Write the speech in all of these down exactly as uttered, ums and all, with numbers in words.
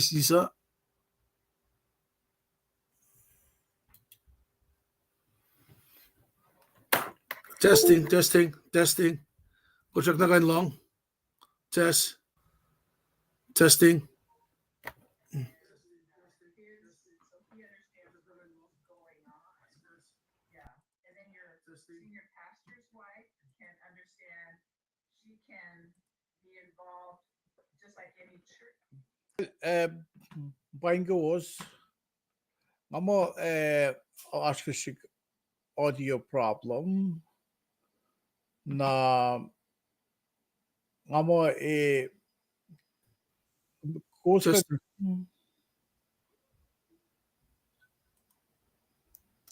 Sisa. Testing, testing, testing. Kosrak na kain lohng. Test. Testing. Eh, paing kowos. Nga muh, eh, oasr ke srihk audio problem. Na nga muh, eh, kowos,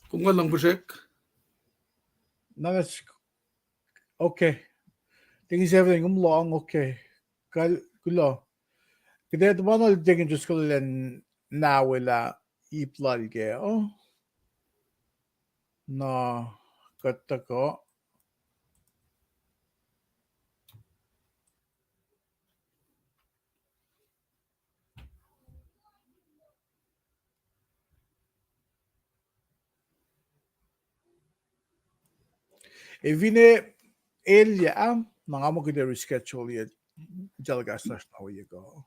kom kuh in lohng puhsrek? Na, okay. Tekin seven, kom lohng, okay. Kal, kuloh. Kuht ac tuhpan ol tekin just kuloh lwen nawelah ip lal kac, oh. Na kuht tuhkuh. Ac finne elyah, na nga muh kuht ac reschedule-ye telecast lasr na ohiyac kuh.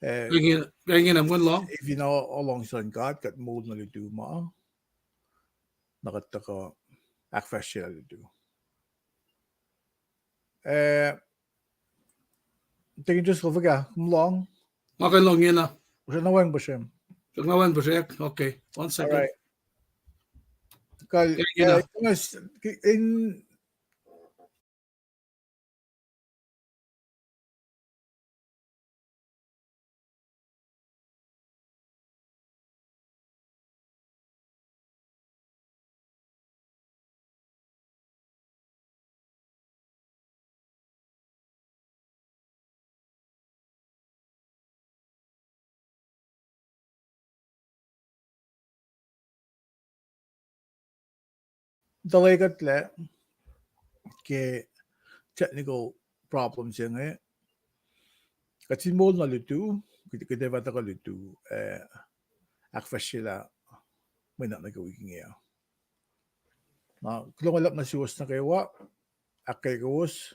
Eh, kaingin, kaingin, kom kuh in lohng. Ac finne o-, oluhngse luhn God, kuht moul nuh lutu ma, na kuht tuhkuh ahkfahsryelah lutu. Eh, tekin just kuh fuhkah, kom lohng? Nga kuh in lohng ingena. Usrna wacngihn puhsrem. Usrna wacngihn puhsrek. Okay, one second. All right. Kal, kaingin, eh, in Tuhlac kuhtlac ke technical problem se inge. Kuht fin moul nuh lutu, kuht, kuht ac fah tuhkuh lutu, eh, ahkfahsryelah mwe nuhnak nuh ke wik inge uh. Na kuloh ma luhlahp nuh suwos nuh kwewa, ahkkweye kowos.